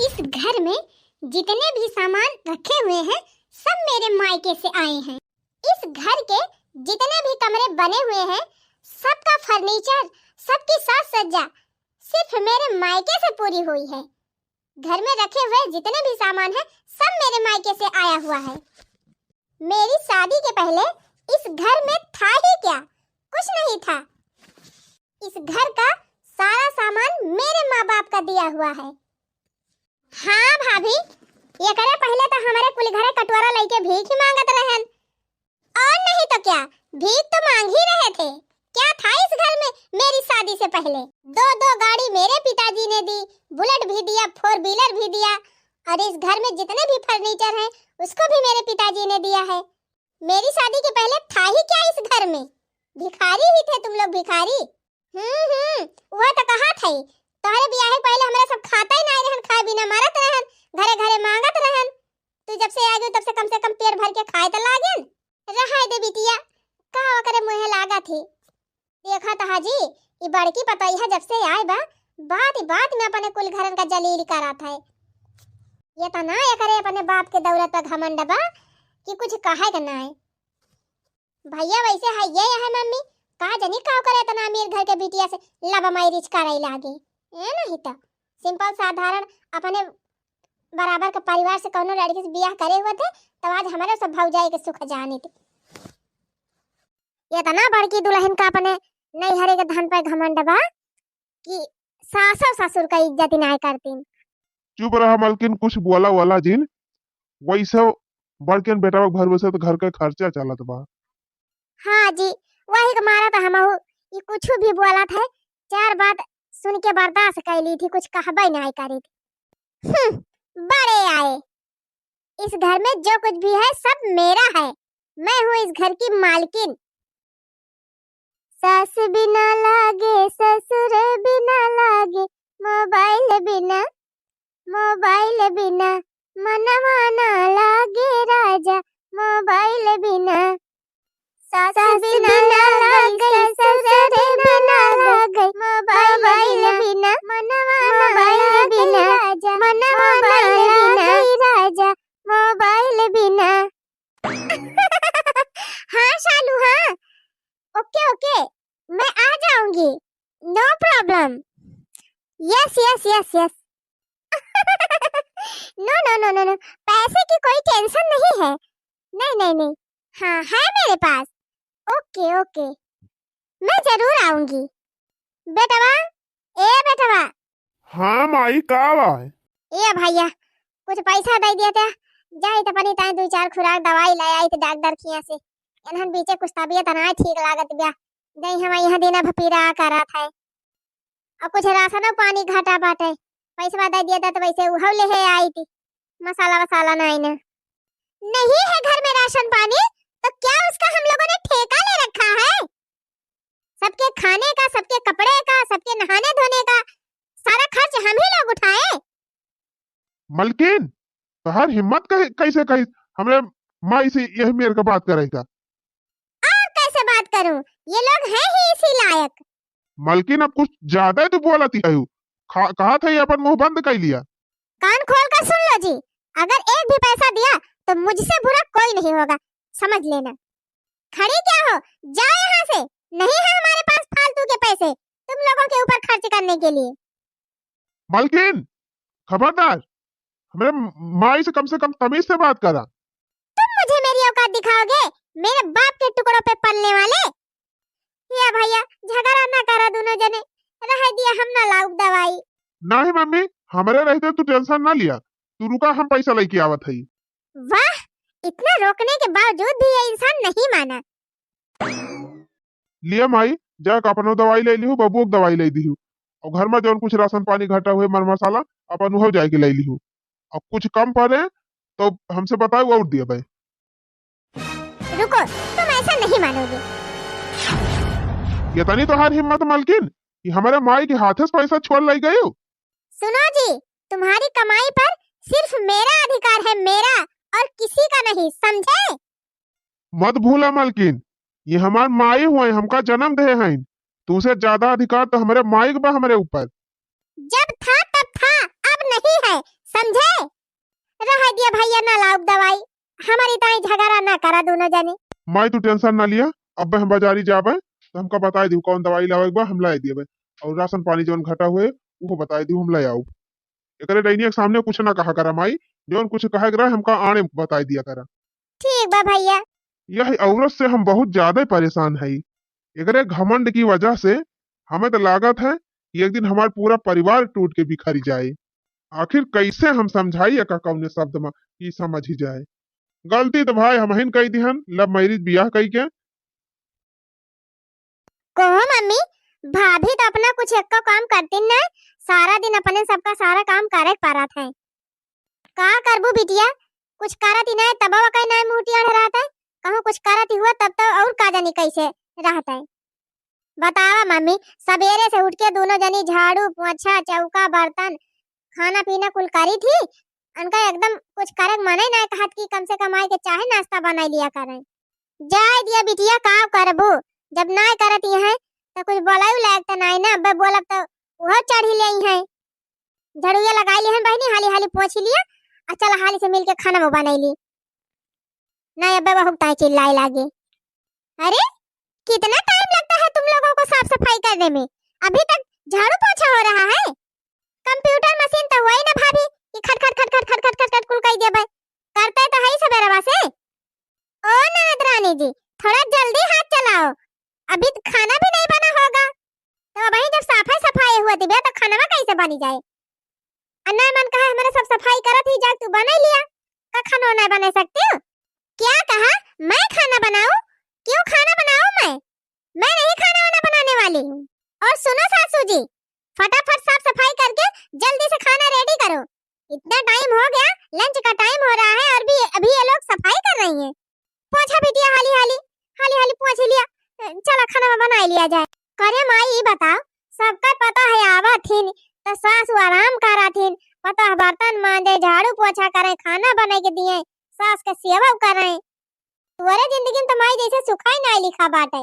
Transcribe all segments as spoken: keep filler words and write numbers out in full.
इस घर में जितने भी सामान रखे हुए हैं, सब मेरे मायके से आए हैं। इस घर के जितने भी कमरे बने हुए हैं, सबका फर्नीचर, सबकी साज सज्जा सिर्फ मेरे मायके से पूरी हुई है। घर में रखे हुए जितने भी सामान हैं, सब मेरे मायके से आया हुआ है। मेरी शादी के पहले इस घर में था ही क्या? कुछ नहीं था। इस घर का सारा सामान मेरे माँ बाप का दिया हुआ है। हाँ भाभी, एकरे पहिले तो हमरे कुल घरे कटोरा लइके भीख ही मांगत रहन। और नहीं तो क्या, भीख तो मांग ही रहे थे। क्या था इस घर में मेरी शादी से पहले? दो दो गाड़ी मेरे पिताजी ने दी, बुलेट भी दिया, फोर व्हीलर भी दिया, और इस घर में जितने भी फर्नीचर हैं, उसको भी मेरे पिताजी ने दिया है। मेरी शादी के पहले था ही क्या इस घर में? भिखारी ही थे तुम लोग, भिखारी। हम्म हम्म, वह तो कहा था ही, तोहरे बियाहे के पहले हमरा सब खाता ही नहीं रहन, खाए बिना मरत रहन, घरे घरे मांगत रहन। तू जब से आ गई तब से कम से कम पेट भर के खाए तो लागेन। रहाय दे बिटिया, का ओकरे मुँहे लागत ही। देखा तो हाजी, ई बड़की पतोहिया जब से आए बा, बात बात में अपने कुल घरन का जलील करत है। ये तो ना एकरे अपने बाप के दौलत पर घमंड बा कि कुछ कहे के ना है। भैया वैसे है ये है मम्मी, का जनी का करे इतना अमीर घर के बिटिया से लव मैरिज करे लागे। ए नहीं तो सिंपल साधारण अपने बराबर के परिवार से कौनो लड़की से बियाह करे हुए थे, तब आज हमारे सब भौजाई के सुख जानित। इतना बड़की दुल्हन का अपने नैहरे के धन पे घमंड बा कि सासो ससुर का इज्जत नाय करतीन। चुप रहा मलकिन, कुछ बोला वाला जिन। वैसे बड़किन बेटा के भरोसे तो घर का खर्चा चलत बा। हाँ जी, वही के मारा तो हमहू ई कुछ भी बोलत है, चार बात सुन के बर्दाश्त कर ली थी, कुछ कहबे नहीं करी थी। हम्म, बड़े आए। इस घर में जो कुछ भी है सब मेरा है, मैं हूँ इस घर की मालकिन। सास बिना लागे, ससुर बिना लागे, मोबाइल बिना, मोबाइल बिना मनवा ना लागे राजा, मोबाइल बिना। सास बिना लागे, ससुर बिना लागे, मोबाइल बिना मनवा ना लागे राजा, मनवा ना लागे राजा, मोबाइल बिना। हाँ शालू, हाँ, ओके ओके, मैं आ जाऊंगी, no problem। Yes yes yes yes। No no no no no, पैसे की कोई टेंशन नहीं है। नहीं नहीं नहीं, हाँ है मेरे पास। ओके ओके, मैं जरूर आऊंगी। बेटवा, ए बेटवा। हाँ माई, का बा? ए भैया, कुछ पैसा दे दिया था, जाई त अपनी ताई दो चार खुराक दवाई ले आई त डॉक्टर खिया से। इन्हन बीचे कुछ तबियत ना ठीक लागत बा, जाई हम यहाँ दिन अब पीरा करत है। और कुछ राशन पानी घटा बाटे, पैसा दे दिया था तो वैसे उहव ले है आई थी, मसाला वसाला नहीं ना। नहीं है घर में राशन पानी, तो क्या उसका हम लोगों ने ठेका ले रखा है? सबके खाने का, सबके कपड़े का, सबके नहाने धोने का सारा खर्च हम ही लोग उठाए। मलकिन, तोहार हिम्मत कह-, कैसे कही हमरे माई से यही मेर का बात करे का? और कैसे बात करूं, ये लोग हैं ही इसी लायक। मलकिन, अब कुछ ज्यादा ही तू बोलती है। खा-, कहा था ये अपन मुंह बंद कर लिया। कान खोल कर सुन लो जी, अगर एक भी पैसा दिया तो मुझसे बुरा कोई नहीं होगा, समझ लेना। खड़ी क्या हो, जाओ यहाँ से, नहीं है हमारे पास फालतू के पैसे तुम लोगों के ऊपर खर्च करने के लिए। मलकिन, खबरदार, हमरे माई से कम से कम तमीज से बात करा। तुम मुझे मेरी औकात दिखाओगे, मेरे बाप के टुकड़ों पे पलने वाले? या भैया, झगड़ा ना करा दोनों जने, रह दिया, हम ना लाउब दवाई। नहीं मम्मी, हमरे रहते तू टेंशन ना लिया, तू रुका, हम पैसा लेके आवत हई। वाह, इतना रोकने के बावजूद भी ये इंसान नहीं माना। लिया माई, जाके अपनो दवाई ले लिहू, बबुओ के दवाई ले दिहू, और घर में जौन कुछ राशन पानी घटा हुए, मर मसाला, अपन उहो जाके ले लिहू, और कुछ कम पड़े तो हमसे बताओ और दिया भाई। रुको, तुम ऐसा नहीं मानोगे। ये तनी तोहार हिम्मत मलकिन कि हमारे माई के हाथे से पैसा छोड़ लाई गई हो? सुनो जी, तुम्हारी कमाई पर सिर्फ मेरा अधिकार है, मेरा, और किसी का नहीं, समझे? मत भूला मलकिन, ये हमार माई हुए, हमका जन्म दे हैं, तुमसे ज्यादा अधिकार तो हमारे माई के बा हमारे ऊपर। जब था तब था, अब नहीं है, हमरी ताई झगड़ा ना करा दोनों जने। माई, तू tension ना लिया, अब्बे हम बाजारी जाबे, तो हमका बताइ दिहु कौन दवाई लावे के बा, हम लाइ दियबे। और राशन पानी जौन घटा हुए, उहो बताइ दिहु, हम लाइ आउब। एकरे डैनिया के सामने कुछ ना कहा करा माई, जौन कुछ कहे के रहे, हमका आड़े बताइ दिया करा। ठीक बा भैया। यह औरत से हम बहुत ज्यादा परेशान हई। एकरे घमंड की वजह से हमें तो लागत है कि एक दिन हमार पूरा परिवार टूट के बिखर जाए। आखिर कैसे हम समझाई एका कौने शब्द में कि समझ ही जाए। गलती तो भाई हमहिन कई दिहन, love marriage बियाह कई के। कहो मम्मी, भाभी तो अपना कुछ एक्को काम करतीन ना, सारा दिन अपने सबका सारा काम करे के परत है। का करबू बिटिया, कुछ करत ही नाहीं, तब ओकर नाहीं मुँह टियाढ़ रहत है। कहूँ कुछ करत ही हुआ तब तो और का जानी कैसे रहत है। बतावा मम्मी, सबेरे से उठ के दोनों जनी झाड़ू, पोछा, चौका, बर्तन, खाना पीना कुल करी थी। उनका एकदम कुछ करे के मने नाहीं कहत कि कम से कम आए के चाहे नाश्ता बनाई लिया करें। जाए दिया बिटिया, का करबू, जब नाहीं करत ही हैं तो कुछ बोलायु लायक तो नाहीं ना, अब बोलब तो उहो चढ़ी ले हैं। झाड़ुआ लगाई लिहन बहिनी, हाली हाली पोंछी लिया, आ चला हाली से मिलके खाना वो बनाई ली। ना अब्बे बहुत ताई चिल्लाए लागे, "अरे, कितना टाइम लगता है तुम लोगों को साफ सफाई करने में? अभी तक झाड़ू पोछा हो रहा है? कंप्यूटर मशीन तो हुआ ही ना भाभी कि खट खट खट खट खट खट खट खट कुल कई देबे, करते तो है ही सबेरवा से।" ओ ननद रानी जी, थोड़ा जल्दी हाथ चलाओ, अभी तो खाना भी नहीं बना होगा। तो अबहीं जब साफे सफाई हुआ दिबे तो खानवा कैसे बनी जाए? अन्ना मन कहा हमारे सब सफाई करत ही, जा तू बनाई लिया, का खाना नहीं बना सकती हो? क्या कहा? मैं खाना बनाऊं? क्यों खाना बनाऊं मैं? मैं नहीं खाना वाना बनाने वाली हूँ। और सुनो सासू जी, फटाफट साफ सफाई करके जल्दी से खाना रेडी करो। इतना टाइम हो गया, लंच का टाइम हो रहा है और भी अभी ये लोग सफाई कर रही हैं। पोंछा बिटिया हाली हाली, हाली हाली पोंछ लिया। अ, चला खाना में बनाई लिया जाए। करे माई, ई बताओ, सबका पता है आवत हिन तो सासू आराम करत हिन, पता है बर्तन मांजे, झाड़ू पोछा करे, खाना बना के दिए, सास के सेवा करे। तोरे जिंदगी में तो माई जैसे सुखाई नाई लिखा बाटे।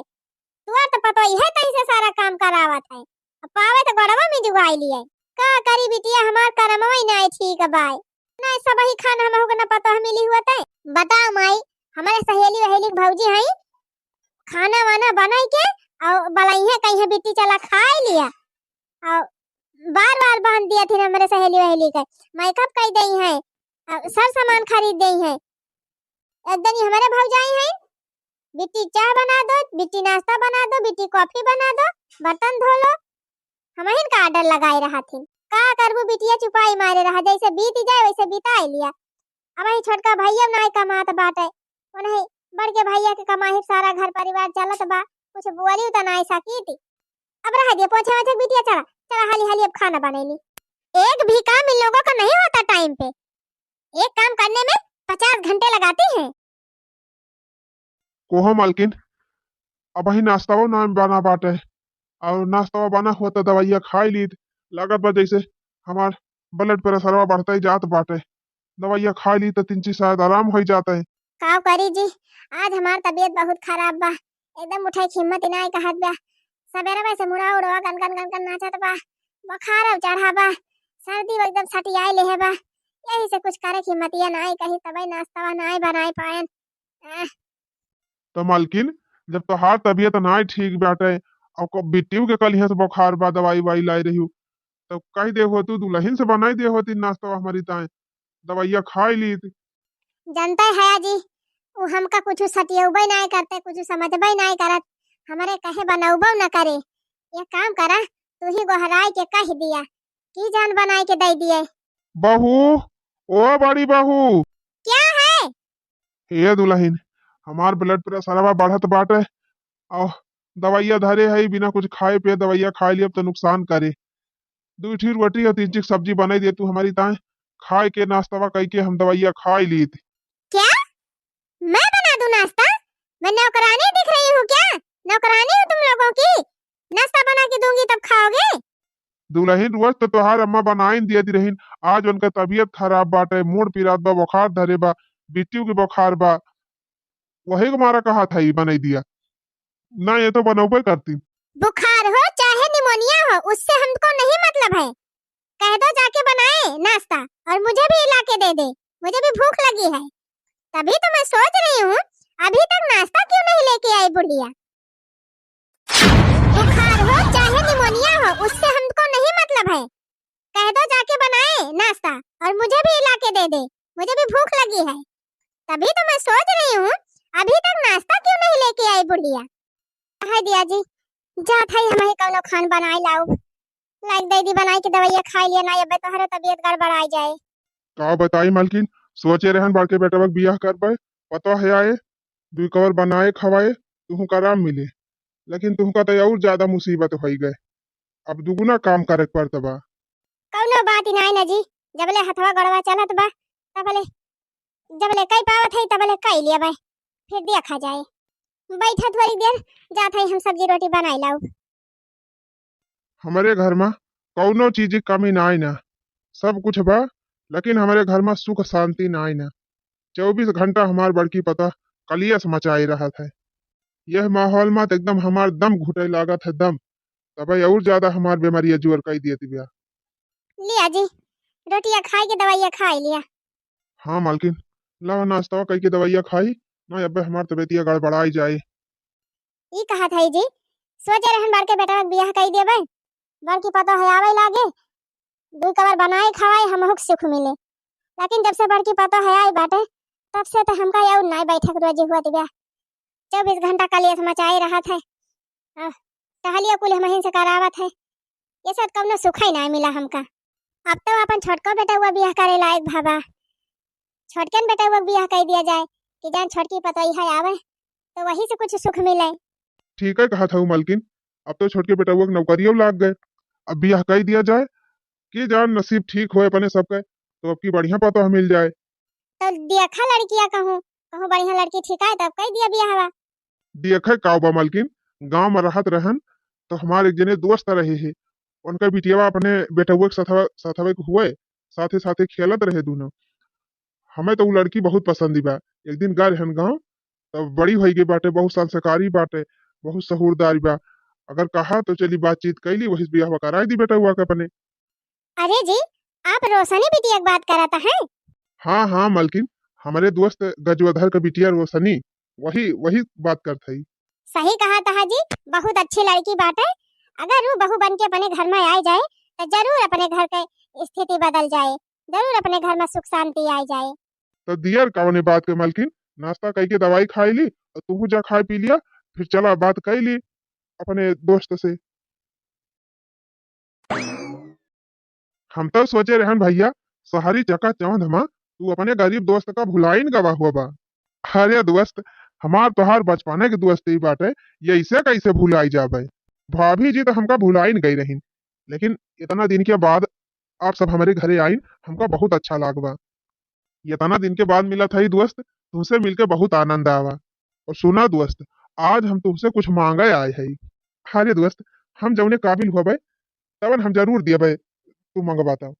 तोर तो पतोहिए तैसे सारा काम करावत है, अब पावे तो गोड़वा में जुगाई लिए। का करी बिटिया, हमार करमवा ही नाई ठीक बाय। नाई सबही खान हमहू के न पतोह मिली हुआ तै। बताओ माई, हमारे सहेली वहेली के भौजी हैं, खाना वाना बनाई के और बलैया कहीं बिट्टी चला खाए लिया। और बार बार बहन दिया थी हमरे सहेली वहेली के, मेकअप कई देई हैं, और सर सामान खरीद देई हैं। एक दिन हमारे भौजाई हैं, बिट्टी चाह बना दो, बिट्टी नाश्ता बना दो, बिट्टी कॉफी बना दो, बर्तन धो लो। हमहिन का आर्डर लगाए रहा थी। का करबू बिटिया, चुपाई मारे रहा, जैसे बीत जाए वैसे बिताए लिया। अब ही छोटका भैया नाई कमात बाटे, उन्हें बड़के भैया के कमाई सारा घर परिवार चलत बा, कुछ बोली तो नाई सकी थी। अब रह दिया पोछे वोछे बिटिया, चला चला हाली हाली अब खाना बनैली। एक भी काम इन लोगों का नहीं होता टाइम पे, एक काम करने में पचास घंटे लगाती हैं। कोहो मालकिन, अबही नाश्तावा ना बना बाटे, और नाश्तावा बना हुआ तो दवाइया खाई लीत। लागत बा जैसे हमार ब्लड प्रेशरवा बढ़ते जात बाटे। दवाइया खाई लीत तो तिनची शायद आराम हो जाते। का करी जी, आज हमार तबीयत बहुत खराब बा, एकदम उठे की हिम्मत ही नाई कहत बा। सबेरे से मुड़ा उड़वा गन गन गन गन नाचत बा, बुखार चढ़ा बा, सर्दी एकदम सटियाए लेहे बा। यही से कुछ करे की हिम्मतिया नाई कही, तबे नाश्तावा नाई बनाए पाएन। आह। तो मालकिन, जब तोहार तबीयत नाई ठीक बाटे, और को-, बिट्टियों के कल यहाँ से बुखार बा, दवाई वाई लाई रही हो, तो कही दे हो तू दुल्हन से बनाई दे होती नाश्ता हमारी ताए, दवाइया खाई ली थी। जानते है जी, वो हमका कुछ सटियउबे नाई करते, कुछ समझबे नाई करत, हमारे कहे बनउबो न करे। ये काम करा, तू ही गोहराई के कह दिया, की जान बनाई के दे दिए। बहू, ओ बड़ी बहू। क्या है? हे दुल्हन, हमार ब्लड प्रेशरवा बढ़त बाटे, और दवाइया धरे है, बिना कुछ खाए पिए दवाइया खाए लियब तो नुकसान करे। दू ठी रोटी और तीन ठी सब्जी बनाई दे तू हमारी ताए, खाए के नाश्तावा कई के हम दवाइया खाए लीत। क्या? मैं बना दूं नाश्ता? मैं नौकरानी दिख रही हूँ क्या? नौकरानी हूँ तुम लोगों की? नाश्ता बना के दूंगी तब खाओगे? दुल्हन, रोज तो तोहार अम्मा बनाइन दिया दी रहीन, आज उनका तबीयत खराब बाटे, मूड़ पिरात बा, बुखार धरे बा, बिट्टियों के बुखार बा, वही के मारा कहा था ई बनाई दिया। ना, ये तो बनउबे करती। बुखार हो चाहे निमोनिया हो, उससे हमको नहीं मतलब है। कह दो जाके बनाए नाश्ता और मुझे भी ला के दे दे, मुझे भी भूख लगी है। तभी तो मैं सोच रही हूँ, अभी तक नाश्ता क्यों नहीं लेके आई बुढ़िया। बुखार हो चाहे निमोनिया हो, उससे हमको नहीं मतलब है। कह दो जाके बनाए नाश्ता और मुझे भी ला के दे दे, मुझे भी भूख लगी है। तभी तो मैं सोच रही हूँ, अभी तक नाश्ता क्यों नहीं लेके आई बुढ़िया। हाय दिया जी, जात है हम ही कौनो खान बनाए लाओ, लाइक दे दी बनाए के दवाइया खाई लिया ना, अबे तोहरा तबीयत गड़बड़ाई जाए। का बताई मलकिन, सोचे रहन बड़के बेटवा के बियाह करबे, पता है आए, दुई कवर बनाए खवाए, तुहू का आराम मिले, लेकिन तुहू का तो और ज्यादा मुसीबत होई गए, अब दुगुना काम करे के पड़त बा। कौनो बात ही नाई ना जी, जबले हथवा गड़वा चलत बा, तबले, जबले कई पावत है तबले कई लिया बा, फिर देखा जाए। बैठा थोड़ी देर, जात है हम सब्जी रोटी बनाई लाओ। हमरे घर मा कौनो चीज की कमी नाई ना, सब कुछ बा, लेकिन हमरे घर मा सुख शांति नाई ना। चउबीस घंटा हमार बड़की पता कलियस मचाए रहत है। यह माहौल मा तो एकदम हमार दम घुटे लागत है, दम। तबे और ज्यादा हमार बीमारिया जोर कई दियत बिया। लिया जी, रोटिया खाई के दवाइया खाई लिया। हाँ मालकिन, लावा नाश्ता कई के दवाइया खाई, ना अबे हमार तबीयतिया गड़बड़ाई जाए। ई कहत है जी, सोचे रहन बड़के बेटवा के बियाह कई देबे, बड़की पतोह है आवे लागे, दुई कवर बनाए खवाए हमहू के सुख मिले, लेकिन जब से बड़की पतोह है आई बाटे, तब से तो हमका और नाई बैठक रोजी हुआ दिव्या। चउबीस घंटा कलेश मचाए रहत है, आह, टहलियो कुल हमहिन से करावत है, ये सब कौनो सुख ही नाई मिला हमका। अब तो अपन छोटको बेटवा बियाह करे लायक भावा, छोटकन बेटवा बियाह कर दिया जाए कि जान छोटकी पतोह है आवे, तो वही से कुछ सुख मिले। ठीक है कहत हऊ मलकिन, अब तो छोटके बेटवा के नौकरियो लाग गए, अब बियाह कर दिया जाए कि जान नसीब ठीक होए अपने सबके, तो अब की बढ़िया पतोह मिल जाए। तो देखा लड़किया कहूँ, कहूँ बढ़िया लड़की ठीक है तब कर दिया बियाहवा। देखे का बा मलकिन, गाँव में रहत रहन तो हमार एक जने दोस्त रहे है, उनका बिटियावा अपने बेटवा के सथवा, सथवे के हुए, साथे साथे खेलत रहे दोनों। हमें तो उ लड़की बहुत पसंद बा। एक दिन गए रहन गाँव, तब बड़ी होई गई बाटे, बहुत संस्कारी बाटे, बहुत सहूरदारी बा। अगर कहा तो चली बातचीत कैली, वही से बियाह कराई दी बेटवा के अपने। अरे जी, आप रोशनी बिटिया के बात करत हैं? हाँ, हाँ, मलकिन, हमरे दोस्त गजोधर के बिटिया रोशनी, वही, वही बात करत हई। सही कहत हा जी, बहुत अच्छी लड़की बाटे। अगर वो बहू बन के अपने घर में आ जाए, तो जरूर अपने घर के स्थिति बदल जाए, जरूर अपने घर में सुख शांति आ जाए। तो दियर कवने बात के मलकिन, नाश्ता कई के दवाई खाई ली, और तू जा खाए पी लिया, फिर चला बात कई ली अपने दोस्त से। हम तो सोचे रहन भैया, शहरी चकाचौंध मा तू अपने गरीब दोस्त का भुलाइन गवा हुआ बा। अरे दोस्त, हमार तोहार बचपने के दोस्ती बाटे, ये ऐसे कैसे भुलाई जाबे? भाभी जी तो हमका भुलाइन गई रहीन, लेकिन इतना दिन के बाद आप सब हमरे घरे आइन, हमका बहुत अच्छा लागबा। इतना दिन के बाद मिलत हई दोस्त, तुमसे मिलके बहुत आनंद आवा। और सुना दोस्त, आज हम तुमसे कुछ मांगे आए हई। अरे दोस्त, हम जौने काबिल होबे, तवन हम जरूर दियबे, तू मंगबा तब।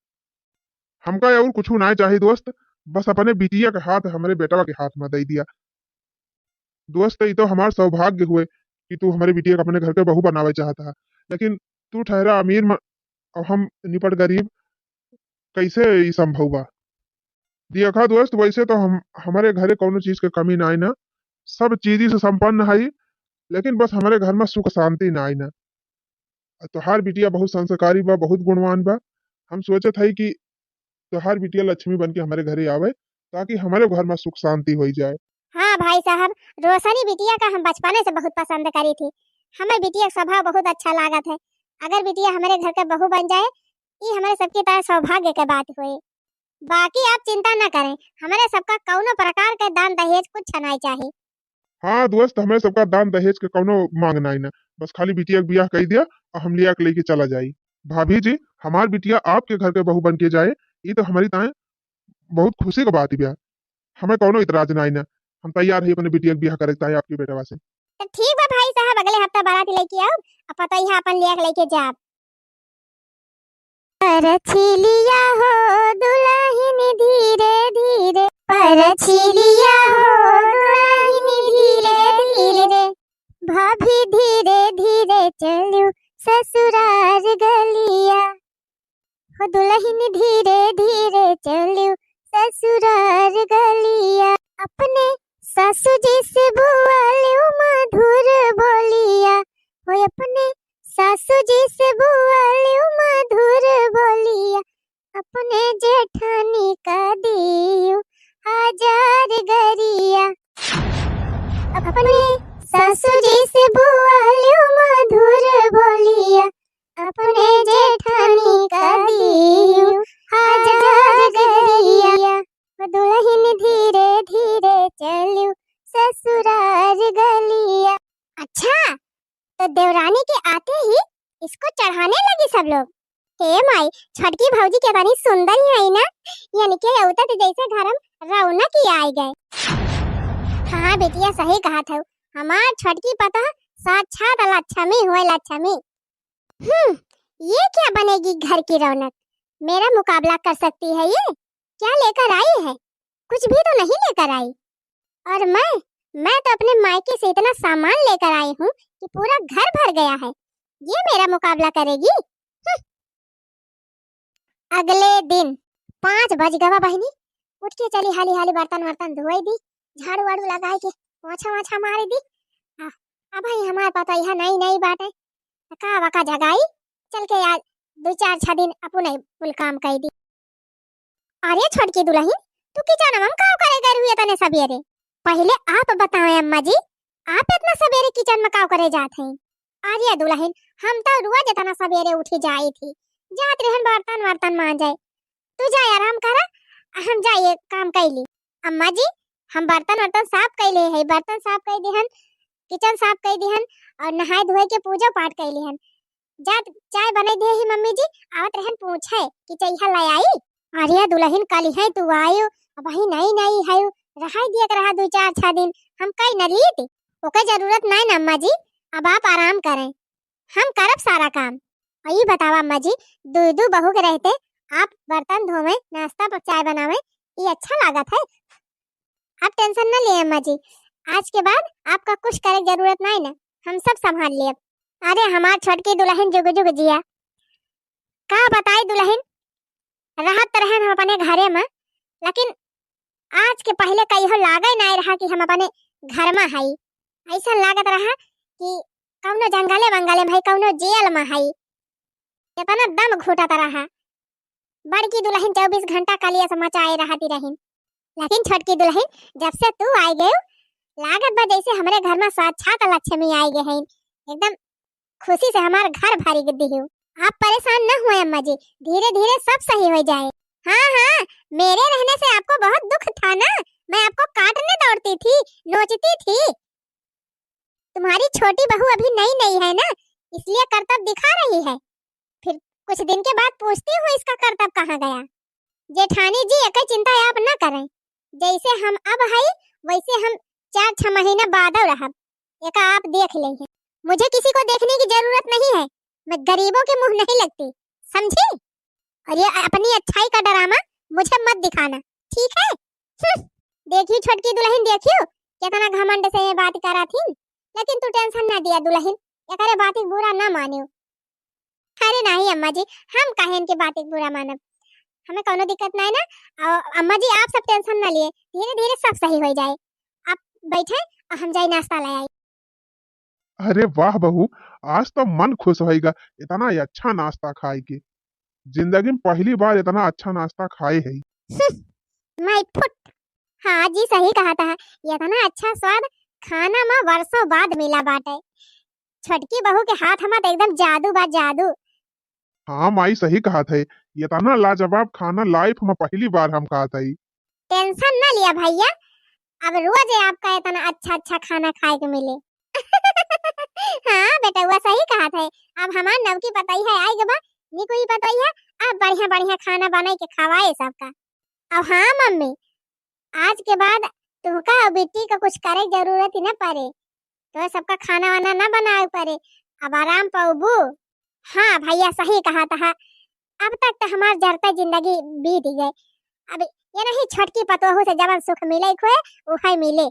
हमका और कुछ ना चाही दोस्त, बस अपने बिटिया के हाथ हमरे बेटवा के हाथ में दे दिया। दोस्त, ई तो हमार सौभाग्य हुए कि तू हमरे बिटिया के अपने घर के बहू बनावे चाहत हा, लेकिन तू ठहरा अमीर म-, और हम निपट गरीब, कैसे ई संभव बा? देखा दोस्त, वैसे तो हम, हमरे घरे कौनो चीज के कमी ना है ना, सब चीज से संपन्न है, लेकिन बस हमरे घर में सुख शांति ना है ना। तोहार बिटिया बहुत संस्कारी बा, बहुत गुणवान बा। हम सोचत हई कि तोहार बिटिया लक्ष्मी बन के हमरे घरे आवे, ताकि हमरे घर में सुख शांति होई जाए। हाँ भाई साहब, रोशनी बिटिया का हम बचपने से बहुत पसंद करी थी। हमें बिटिया का स्वभाव बहुत अच्छा लागत है। अगर बिटिया हमरे घर के बहू बन जाए, ई हमरे सबकी तरह सौभाग्य के बात होए। बाकी आप चिंता न करें, हमरे सबका कौनो प्रकार के दान दहेज कुछ नहीं चाही। हाँ दोस्त, हमरे सबका दान दहेज के कौनो मांग नाई ना, बस खाली बिटिया के बियाह कई दिया और हम लिया के लेके चला जाई। भाभी जी, हमार बिटिया आपके घर के बहू बन के जाए, ई तो हमरी ताए बहुत खुशी का बात बा। हमें कौनो इतराज नाई ना, हम तैयार है अपने बिटिया के बियाह करे के ताए आपके बेटवा से। तो ठीक बा भाई साहब, अगले हफ्ता बारात लेके आओ, अब पता ही अपन लिया के लेके जाब। परछिलिया हो दुलहिन धीरे धीरे, परछिलिया हो दुलहिन धीरे धीरे, भाभी धीरे धीरे चलू ससुरार गलिया। हो दुलहिन धीरे धीरे चलू ससुरार गलिया। अपने सासू जी से बोलियो मधुर बोलिया, हो अपने सासू जी से बोलियो मधुर बोलिया, अपने जेठानी का दियो हजार गरिया। अपने सासू जी से बोलियो मधुर बोलिया, अपने जेठानी का दियो हजार गरिया। दुलहिन धीरे धीरे चलियो ससुरार गलिया। अच्छा, तो देवरानी के आते ही इसको चढ़ाने लगी सब लोग। हे माई, छोटकी भौजी के बड़ी सुंदर ही है ना, इनके अउते जैसे घर में रौनक ही आइ गए। हाँ बिटिया, सही कहत हौ, हमार छोटकी पतोह साक्षात लक्ष्मी हुए, लक्ष्मी। हम्म, ये क्या बनेगी घर की रौनक? मेरा मुकाबला कर सकती है ये? क्या लेकर आई है? कुछ भी तो नहीं लेकर आई। और मैं, मैं तो अपने मायके से इतना सामान लेकर आई हूँ कि पूरा घर भर गया है। ये मेरा मुकाबला करेगी? हम्म। अगले दिन पाँच बज गवा बहिनी, उठ के चली हाली हाली बर्तन वर्तन धोई दी, झाड़ू वाड़ू लगाए के पोछा वोछा मारी दी। आ, अब भाई हमार पतोहिया नई नई बाटे, त का वका जगाई, चल के आज दुइ चार छह दिन अपने कुल काम कई दी। अरे छोटकी दुलहिन, तू किचनवा में का करे गई रही इतने सबेरे? पहिले आप बताएं अम्मा जी, आप इतना सबेरे किचन में का करे जात हैं? अरे दुलहिन, हम तो रोज इतना सबेरे उठी जाई थी, जात रहन बर्तन वर्तन मांजे। तू जा आराम करा, हम जाइए काम कैली। अम्मा जी, हम बर्तन वर्तन साफ कैले है, बर्तन साफ कई दिहन, किचन साफ कई दिहन और नहाए धोए के पूजा पाठ कैली हन। जात चाय बनाई दे ही मम्मी जी, आवत रहन पूछे कि चइहा ले आई। अरे दुलहिन, कल है तू आयो, अबही नई नई है, रहाई दिया के रहा दुइ चार छह दिन, हम कई न लीत। ओके जरूरत नहीं ना अम्मा जी, अब आप आराम करें, हम करब सारा काम। और ये बतावा अम्मा जी, दुइ दुइ बहू के रहते आप बर्तन धोवे, नाश्ता प-, चाय बनावे, ये अच्छा लागत है? आप tension न लिए अम्मा जी, आज के बाद आपका कुछ करे के जरूरत नहीं ना, हम सब संभाल लेब। अरे हमार छोटकी दुलहिन जुग जुग जिया, का बताई दुलहिन, रहत त रहन हम अपने घरे में, लेकिन आज के पहिले कहियो लागे नाय रहा कि हम अपने घर में हई। ऐसा लागत रहा कि कौनो जंगले वंगले में हई, कौनो जेल में हई। इतना दम घुटत रहा। बड़की दुलहिन चउबीस घंटा कलिया से मचाए रहती रहिन, लेकिन छोटकी दुलहिन जब से तू आइ गयो, लागत बा जैसे हमरे घर में साक्षात लक्ष्मी आइ गए हैं। एकदम खुशी से हमार घर भरी दिहू। आप परेशान न हुए अम्मा जी, धीरे धीरे सब सही हो जाए। हाँ हाँ, मेरे रहने से आपको बहुत दुख था ना, मैं आपको काटने दौड़ती थी, नोचती थी। तुम्हारी छोटी बहू अभी नई नई है ना, इसलिए करतब दिखा रही है। फिर कुछ दिन के बाद पूछती हूँ इसका करतब कहाँ गया। जेठानी जी, एकर चिंता आप न करें, जैसे हम अब हई वैसे हम चार छह महीना बादो रहब, एका आप देख लेइहें। मुझे किसी को देखने की जरूरत नहीं है, मैं गरीबों के मुंह नहीं लगती, समझी? और ये अपनी अच्छाई का ड्रामा मुझे मत दिखाना, ठीक है? हम्म, देखियो छोटकी दुलहिन, देखियो कितना घमंड से ये बात करा थी, लेकिन तू tension ना दिया दुलहिन, एकरे बात के बुरा ना मानियो। अरे नहीं अम्मा जी, हम काहे इनके बात के बुरा मानब, हमें कौनो दिक्कत नहीं ना। और अम्मा जी आप सब tension ना लिए, धीरे धीरे सब सही हो जाए। आप बैठे और हम जाई नाश्ता ले आई। अरे वाह बहू, आज तो मन खुश होइगा इतना अच्छा नाश्ता खाए के। जिंदगी में पहली बार इतना अच्छा नाश्ता खाए है। माई फुट। हाँ जी, सही कहा था, इतना अच्छा स्वाद खाना में वर्षों बाद मिला बाटे। छोटकी बहू के हाथ में तो एकदम जादू बा, जादू। हाँ माई, सही कहा थे, इतना लाजवाब खाना life में पहली बार हम खात हई। Tension ना लिया भैया, अब रोज आपका इतना अच्छा अच्छा खाना खाए के मिले। हाँ बेटउआ, सही कहा थे, अब हमार नवकी पतोहिया आई गबा, निकुई पतोहिया, अब बढ़िया बढ़िया खाना बनाई के खवाए सबका। अब हाँ मम्मी, आज के बाद तुमका और बिट्टी का कुछ करे के जरूरत ही न पड़े, तो सबका खाना वाना न बनाए पड़े, अब आराम पाउबू। हाँ भैया, सही कहा था, अब तक तो हमार जरता जिंदगी बीत गए, अब ये नहीं छोटकी पतोहू से जवन सुख मिले खोए, उहे मिले।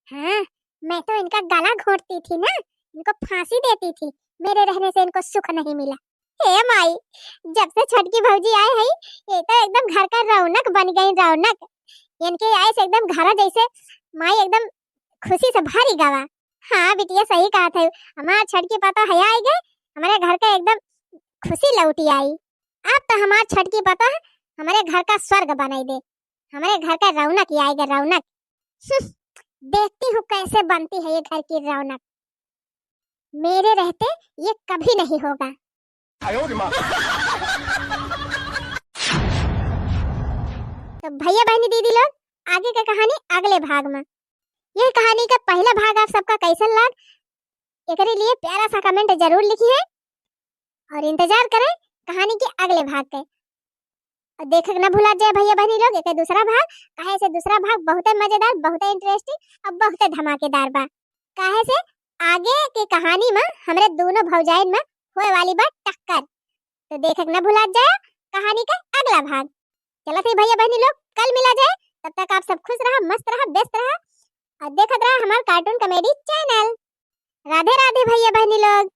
हाँ, मैं तो इनका गला घोंटती थी ना, इनको फांसी देती थी, मेरे रहने से इनको सुख नहीं मिला। हे माई, जब से छोटकी भौजी आए हैं, ये तो एकदम घर का रौनक बन गई, रौनक। इनके आए से एकदम घर जैसे माई एकदम खुशी से भरी गवा। हाँ बिटिया, सही कहत है, हमार छोटकी पतोह है आई गए, हमरे घर का एकदम खुशी लौटी आई। अब तो हमार छोटकी पतोह हमरे घर का स्वर्ग बनाई दे, हमरे घर का रौनक ही आई गए, रौनक। हम्म, देखती हूँ कैसे बनती है ये घर की रौनक। मेरे रहते ये कभी नहीं होगा। तो भैया बहनी दीदी लोग, आगे का कहानी अगले भाग में। ये कहानी का पहला भाग आप सबका कैसन लाग, एकरे लिए प्यारा सा comment जरूर लिखिए और इंतजार करें कहानी के अगले भाग के। और देखे के ना भुला जाए भैया बहनी लोग एक दूसरा भाग, काहे से दूसरा भाग बहुते मजेदार, बहुते interesting और बहुते धमाकेदार बा। काहे से आगे के कहानी में हमरे दोनों भौजाइन में होए वाली बा टक्कर। तो देखे के ना भुला जाए कहानी के अगला भाग। चलत है भैया बहनी लोग, कल मिला जाए, तब तक आप सब खुश रहा, मस्त रहा, व्यस्त रहा और देखत रहा हमार cartoon comedy channel। राधे राधे भैया बहनी लोग।